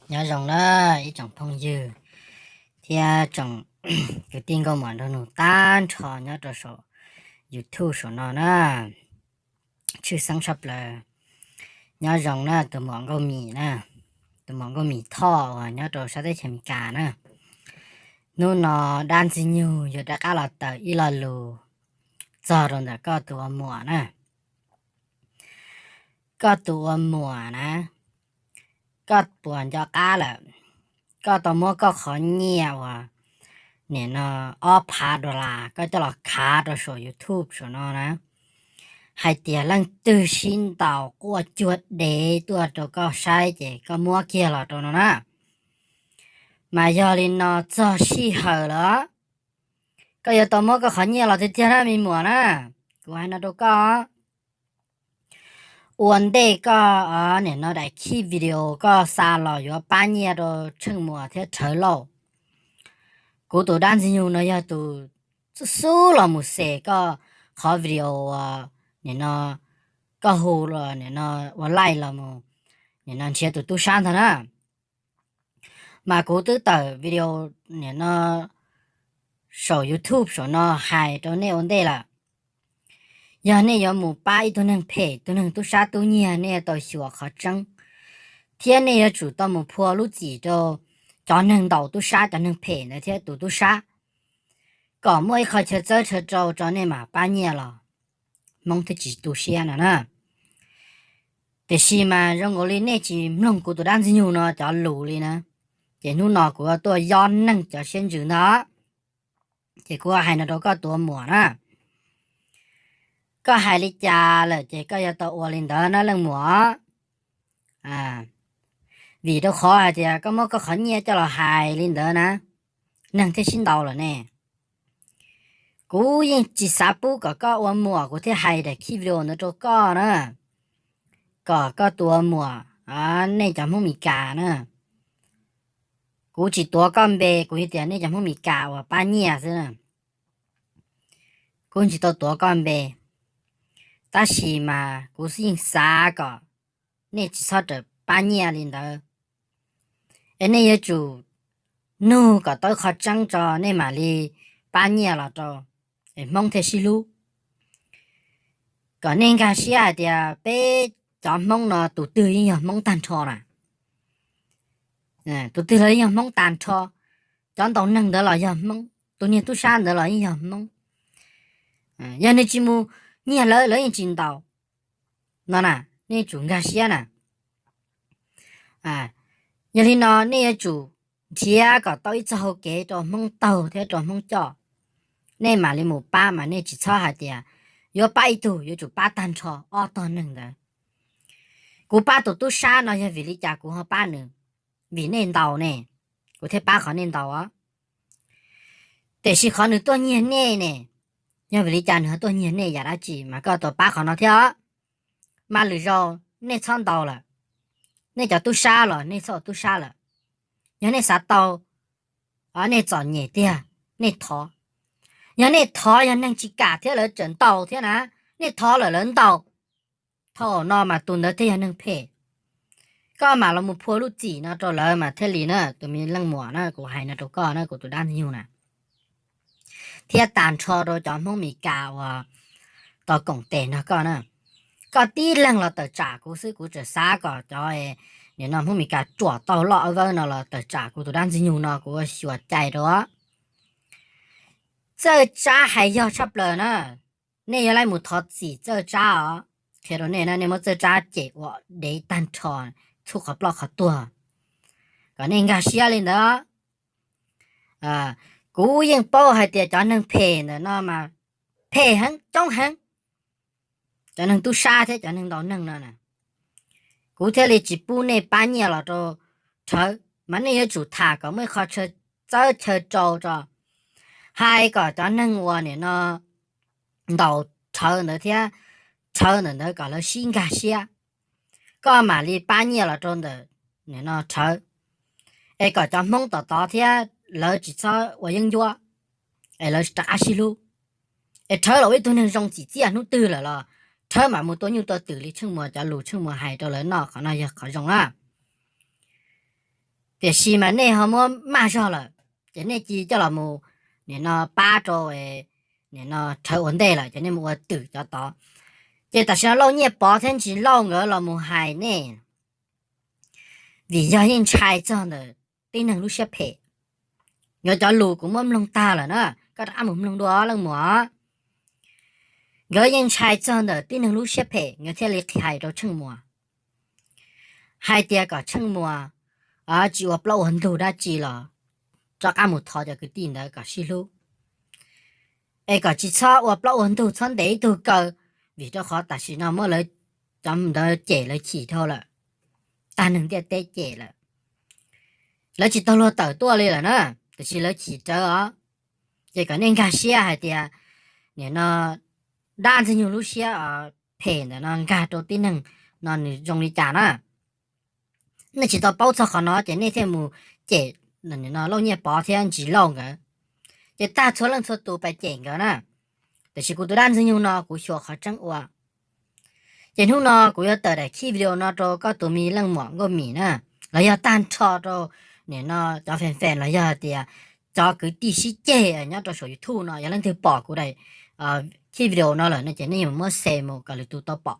Nyob zoo na ib tsoom phooj ywg thiab tsoom kwv tij nkauj muam nraug nus tag nrho nyob rau saum YouTube saum no na, tshwj xeeb tshaj plaws. Nyob zoo na tus muam Nkauj Mim na, tus muam Nkauj Mim Thoj uas nyob rau sab teb chaws Amelikas na. Hnub no dab Ntxwg Nyoog yuav rov qab los tawm ib lo lus txog rau ntawm koj tus ua muam na. Koj tus ua muam na, koj puas nco qab lawm, koj tau muab koj qhov nyiaj uas nim no ob phav dollar koj coj los khav rau saum YouTube saum no na, hais tias leej twg sib ntaus quaj cuag dev tuaj rau koj saib ces koj muab kiag los rau no na. Mas yog li no txog sij hawm lawm, koj yuav tau muab koj qhov nyiaj los tiag tiag na me muam na. Kuv hais no rau koj, ua ntej koj nim no daim khib video koj xa los yuav pab nyiaj rau Tsheej Muas thiab Rhawv Lauj. Kuv tus dab Ntxwg Nyoog no yog tus xub los mus xem koj qhov video nim no koj hu nim no ua laij los mus nim no nrhiav tus tub sab ntag na. Mas kuv twb tawm video nim no saum YouTube saum no hais rau nej ua ntej lawm. Yog nej yuav mus pab ib tug neeg phem, tus neeg tub sab tub nyiag, nej yuav tau xyuas qhov tseeb, thiab nej yuav tsum tau mus phua lub txim rau cov neeg ntaus tub sab, cov neeg phem ntawd thiab tus tub sab, kom muaj ib qho chaw txawb chaw rau tso nej mam pab nyiaj los, Hmoob thiaj tsis tu siab no na. Tiam sis mas zoo nkaus li nej tsis mloog kuv tus dab Ntxwg Nyoog no cov lus li na, ces hnub no kuv yuav tuaj yob neeg cov siab ntsws ntag. Ces kuv hais no rau koj tus ua muam na, koj hais li cas lawm ces koj yuav tau ua li ntawd na leej muam. Vim rau qhov hais tias koj muab koj qhov nyiaj coj los hais li ntawd na, neeg thiaj sib ntaus lawm ne. Kuv yeej tsis xav pub kom koj ua muam, kuv thiaj hais daim khib video ntawd rau koj na, kom koj tus ua muam, nej cov Hmoob Mes Kas na, kuv tsis tuav koj npe, kuv hais tias nej cov Hmoob Mes Kas uas pab nyiaj xwb, kuv tsis tau tuav koj npe. Tab sis mas kuv yeej xav kom nej tsis txhob rawm pab nyiaj li ntawd, es nej yuav tsum nug kom tau qhov tseeb tso nej mam li pab nyiaj los rau, es Hmoob thiaj sib hlub. Kom nej nkag siab hais tias peb cov Hmoob no tus twg yeej yog Hmoob tag nrho na, tus twg los yeej yog Hmoob tag nrho. Cov ntaus neeg ntawd los yog Hmoob, tus niag tub sab ntawd los yeej yog Hmoob. Yog nws tsis mus nyiag lawv, lawv yeej tsis ntaus no na, nej tsum nkag siab na. Yog li no nej yuav tsum nrhiav kom tau ib txoj hau kev rau Hmoob taug thiab rau Hmoob coj, nej mam li mus pab, mas nej tsis txhob hais tias yuav pab ib tug yuav tsum pab tag nrho ob tog neeg ntawd. Kuv pab tus tub sab no yog vim li cas kuv ho pab nws? Vim nej ntaus ne, kuv thiaj pab qhov nej ntaus. Tiam sis qhov nws tuaj nyiag nej ne, yog vim li cas nws ho tuaj nyiag nej yam dab tsi mas koj tau pab qhov no thiab? Mas lwm zaus nej txhob ntaus lawm, nej cov tub sab los nej txhob ua tub sab lawm. Yog nej xav tau, nej txom nyem tiag, nej thov. Yog nej thov yog neeg tsis kam thiab lawv tseem ntaus thiab na, nej thov lawm lawv ntaus, thaum no mas tus ntawd thiaj yog neeg phem. Koj mam los mus phua lub txim no rau lawv mas thiaj li na tus me leej muam na, kuv hais no rau koj na, kuv tus dab Ntxwg Nyoog na. Thiab tag nrho rau cov Hmoob Mes Kas uas tau koom tes nrog koj na, koj tib leeg los tawm tsam kuv xwb, kuv tseem xav kom cov nim no Hmoob Mes Kas ruam tau loj awb vawb no los tawm tsam kuv tus dab Ntxwg Nyoog no, kuv ua xyuas cai rau. Txawj Tsab hais yog tshaj plaws na, nej yuav laib mus thov txim Txawj Tsab os. Qhia rau nej na, nej muab Txawj Tsab cem ua dev tag nrho, txhub qhov ploj qhov tuag, kom nej nkag siab li ntawd. Kuv yeej paub hais tias cov neeg phem ntawm no mas phem heev, coob heev, cov neeg tub sab thiab cov neeg ntaus neeg no na. Kuv thiaj li tsis pub nej pab nyiaj los rau Rhawv, mas nej yuav tsum tham kom muaj ib qho txawb chaw rau tso, hais kom cov neeg uas nim no ntaus Rhawv ntawd thiab Rhawv ntawm ntawd kom lawv sib nkag siab, koj mam li pab nyiaj los rau ntawm nim no Rhawv, es kom cov Hmoob tom tod thiab lawv tsis txhob ua yeeb ncuab, es lawv rov qab sib hlub. Es Rhawv los ua ib tug neeg zoo tsim txiaj, hnub twg lawm los Rhawv mam mus tua nyuj tua twm li Tsheej Muas cov lus Tsheej Muas hais rau lawv noj, qhov no yog qhov zoo na. Tiam sis mas nej ho muab maj zog lawm, ces nej cia coj los mus nim no pab rau, nim no rhawv ua ntej lawm ces nej mus ua twm cov tod. Ces tam sim no Lauj Nyiaj Pov thiab Ntsis Lauj nkawd los mus hais nej, vim yog yeej ntshai txog ntawm tib neeg lub siab phem. Nkawd cov lus kuv muab mloog tag lawm na, koj rov qab mus mloog dua leej muam. Nkawd yeej ntshai txog ntawm tib neeg lub siab phem, nkawd thiaj li hais rau Tsheej Muas hais tias kom Tsheej Muas tsis ua plaub ua ntug dab tsi los rov qab mus thov cov kwv tij ntawd kom sib hlub, es kom tsis txhob ua plaub ua ntug, txhob ntes ib tug kaw, vim rau qhov tam sim no muab lawv cov ntawd cem lawv chim dhau lawm, tag neeg ntiaj teb cem lawm. Lawv tsis tau luag tawm tuaj li lawm na, tiam sis lawv chim rawv os. Ces kom nej nkag siab hais tias nim no dab Ntxwg Nyoog lub siab phem ntawm no nkag rau tib neeg no nws zoo li cas na. Nej tsis tau paub txog qhov no ces nej thiaj mus cem Lauj Nyiaj Pov thiab Ntsis Lauj nkawd, ces tag txhua leej txhua tus pais cem nkawd na. Tiam sis kuv tus dab Ntxwg Nyoog no kuv xyuas qhov tseeb ua. Ces hnub no kuv yuav tawm daim khib video no rau koj tus me leej muam Nkauj Mim na, los yog tag nrho rau nim no cov fan fan los yog hais tias cov kwv tij sib ceg nyob rau saum YouTube no, yog leej twg pom kuv daim khib video no lawm no ces nej yuav muab share mus kom lwm tus tau pom.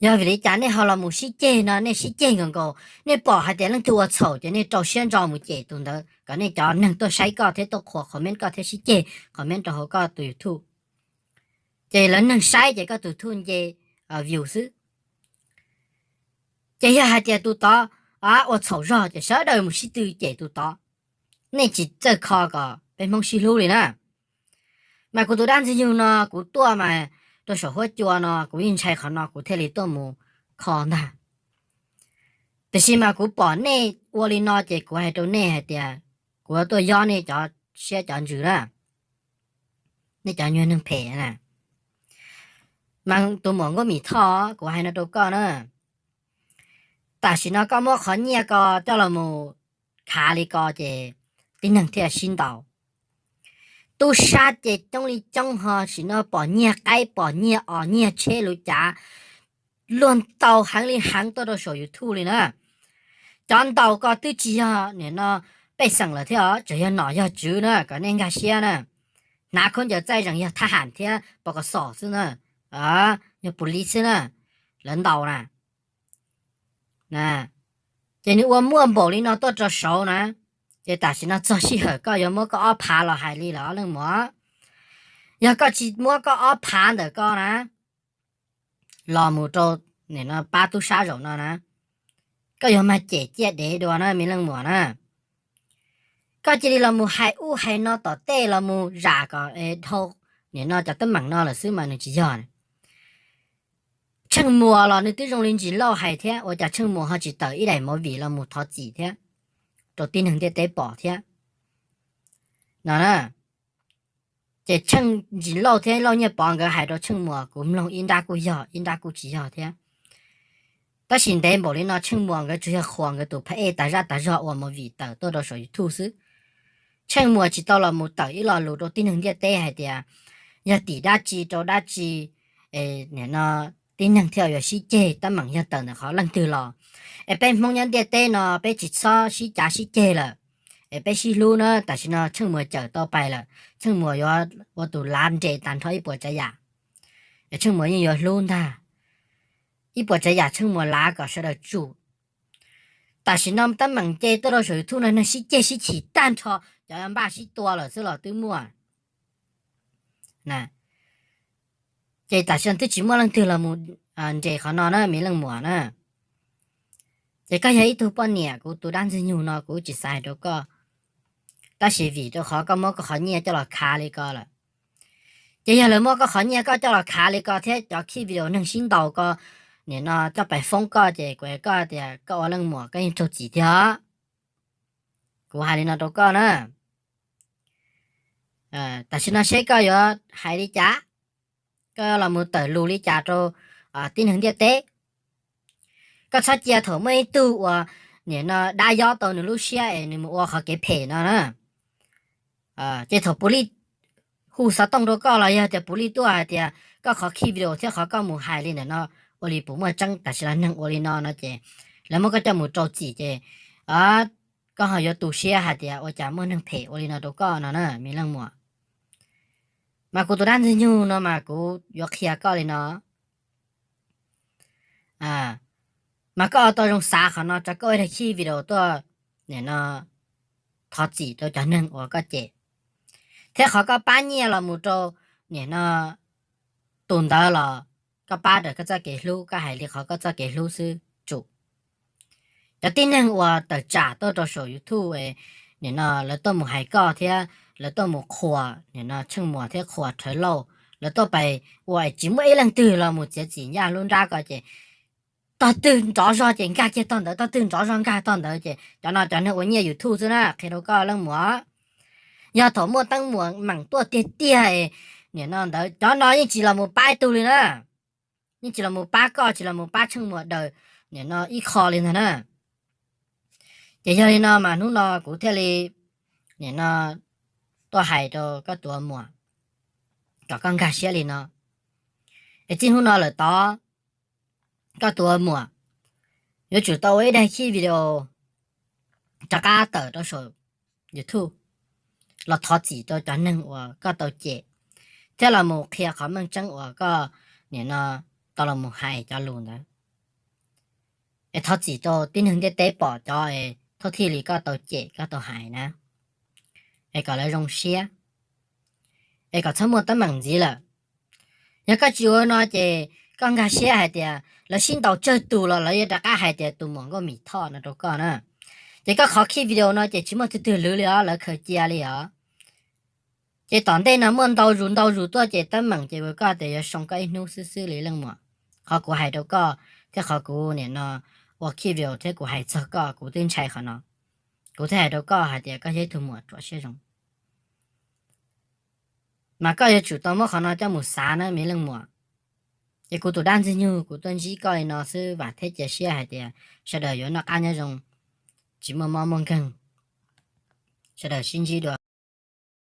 Yog vim li cas nej ho los mus sib ceg no, nej sib ceg nkaus nkaus, nej pom hais tias leej twg ua txhaum ces nej rau siab ntso mus cem tus ntawd, kom nej cov neeg tuaj saib koj thiab tuaj qhuas comment koj thiab sib ceg comment rau hauv koj tus YouTube, ces lawv neeg saib ces koj tus YouTube nce view xwb. Ces yog hais tias tus tod ua txhaum zog ces sawv daws mus sib tw cem tus tod, nej tsis txawj kho kom peb Hmoob sib hlub li na. Mas kuv tus dab Ntxwg Nyoog no kuv tuaj mas rau saum huab cua no kuv yeej ntshai qhov no kuv thiaj li tuaj mus kho ntag. Tiam sis mas kuv pom nej ua li no ces kuv hais rau nej hais tias kuv yuav tuaj yob nej cov siab cov ntsws na, nej cov nyuag neeg phem na. Mas tus muam Nkauj Mim Thoj, kuv hais no rau koj na, tam sim no koj muab qhov nyiaj ko coj los mus khav li ko ces tib neeg thiaj sib ntaus. Tub sab ces coob li coob ho sim no pom nyiag qaib pom nyiag os nyiag tsheb lub cav luag ntaus heev li heev tuaj rau saum YouTube li na. Cov ntaus ko twb tsis yog nim no pej xeem lawm thiab os, tseem yog nom yog tswv na, kom nej nkag siab na. Hnav khaub ncaws txaij zees yog thab ham thiab pos kos xom xwb na, yog pus lis xwb na, lawv ntaus na. Ces nws ua muaj npaum li no tuaj rau saud na, ces tam sim no txog sij hawm koj yuav muab koj ob phav los hais li los leej muam. Yog koj tsis muab koj ob phav ntawm koj na los mus rau pab tub sab zaum no na, koj yuav mag cem ciaj dev dua na me leej muam na. Koj cia li los mus hais ub hais no tom tej los mus zam kom dhau nim no cov teeb meem no lawm xwb mas nws tsis yog. Tsheej Muas los nws twb zoo li Ntsis Lauj hais thiab, ua cas Tsheej Muas ho tsis tawm ib daim movie los mus thov txim thiab rau tib neeg ntiaj teb pom thiab no na. Ces Tsheej, Ntsis Lauj thiab Lauj Nyiaj Pov nkawd hais rau Tsheej Muas kuv mloog ib nrab kuj yog ib nrab kuj tsis yog thiab. Tab sis ntev npaum li no Tsheej Muas nkawd tsuas yog qhuas nkawd tus phab ej tas zaj tas zog ua movie tawm tuaj rau saum YouTube xwb. Tsheej Muas tsis tau los mus tawm ib lo lus rau tib neeg ntiaj teb hais tias yog tim dab tsi rau dab tsi, nim no tib neeg thiaj yuav sib ceg, teeb meem yog tawm ntawm qhov leej twg los. Es peb Hmoob nyob ntiaj teb no peb tsis txhob sib cav sib ceg lawm, es peb sib hlub na. Tam sim no Tsheej Muas cawm tau pais lawm, Tsheej Muas yuav ua tus lav nres tag nrho ib puas tsav yam, es Tsheej Muas yeej yuav hlub ntag. Ib puas tsav yam Tsheej Muas lav kom sawv daws tsum. Tam sim no teeb meem nce tuaj rau saum YouTube no neeg sib ceg sib chim tag nrho, cov npaj sib tua lawm xwb los twb muaj. Ces tam sim no twb tsis muaj leej twg los mus nres qhov no na me leej muam na. Ces koj yog ib tug poj niam, kuv tus dab Ntxwg Nyoog no kuv tsis xav hais rau koj, tab sis vim rau qhov koj muab koj qhov nyiaj coj los khav li ko lawm. Ces yog lawv muab koj qhov nyiaj koj coj los khav li ko thiab cov khij video neeg sib ntaus ko nim no coj pais foob koj ces kuv hais koj tias koj ua leej muam koj yeej raug txim tiag. Kuv hais li no rau koj na. Tam sim no seb koj yuav hais li cas, koj yuav los mus tawm lus li cas rau tib neeg ntiaj teb. Koj txhob cia thaum muaj ib tug uas nim no dab yob tau nws lub siab es nws mus ua qhov kev phem no na. Ces thaum puav leej hu xov tooj rau koj los yog tias puav leej tuaj hais tias koj qhov khij video thiab qhov koj mus hais li ntawm no ua li puas muaj tseeb, tam sim no neeg ua li no no ces lawv muab koj coj mus rau txim ces koj ho yuav tu siab hais tias ua cas muaj neeg phem ua li no rau koj no na me leej muam. Mas kuv tus dab ntxwg nyoog no mas kuv yuav qhia koj li no, mas koj tau zoo xav qhov no rau koj ib daim khib video tuaj nim no thov txim rau cov neeg uas koj cem, thiab qhov koj pab nyiaj los mus rau nim no tus ntawd los koj pab raws koj txoj kev hlub, koj hais li qhov koj txoj kev hlub xwb tsum. Cov tib neeg uas tawm tsam tuaj rau saum YouTube nim no lawv tuaj mus hais koj thiab lawv tuaj mus qhuas nim no Tsheej Muas thiab qhuas Rhawv Lauj, lawv tuaj pais ua es tsis muaj ib leej twg los mus txiav txim ncaj lub nrab ko ces tog twg nrov zog ces nkag kiag tog ntawd, tog twg nrov zog nkag tog ntawd ces cov no cov neeg ua nyiaj YouTube xwb na, qhia rau koj leej muam. Yog thaum muaj teeb meem tuaj tiag tiag nim no ntawd cov no yeej tsis los mus pab ib tug li na, yeej tsis los mus pab koj, tsis los mus pab Tsheej Muas daws nim no ib qho li ntag na. Ces yog li no mas hnub no kuv thiaj li nim no tuaj hais rau koj tus ua muam kom koj nkag siab li no. Es txij hnub no lawm tod koj tus ua muam yuav tsum tau ua ib daim khib video rov qab tawm rau saum YouTube los thov txim rau cov neeg uas koj tau cem thiab los mus qhia qhov meej tseeb uas koj nim no tau los mus hais cov lus ntawd. Es thov txim rau tib neeg ntiaj teb pom cov es thauj thiaj li koj tau cem koj tau hais na, es kom lawv zoo siab, es kom txhob muaj teeb meem ntxiv lawm. Yog koj tsis ua no ces koj nkag siab hais tias lawv sib ntaus tsawg tus los lawv yuav rov qab hais tias tus muam Nkauj Mim Thoj no rau koj na. Ces koj qhov khib video no ces tsis muaj twg twg lwv li os, lawv khaws cia li os. Ces tom ntej no muaj ntau zus ntau zus tuaj ces teeb meem ces koj tias yuav soo koj ib hnub xwb xwb li leej muam. Qhov kuv hais rau koj thiab qhov kuv nim no ua khib video thiab kuv hais txog koj kuv twb ntshai qhov no. Kuv thiaj hais rau koj hais tias koj yog ib tug muam ruam siab zoo. Mas koj yuav tsum tau muab qhov no coj mus xav na me leej muam. Ces kuv tus dab ntxwg nyoog kuv tuaj ntsib koj li no xwb vam thiab cia siab hais tias sawv daws yuav noj qab nyob zoo, tsis muaj mob muaj nkeeg. Sawv daws sib ntsib dua.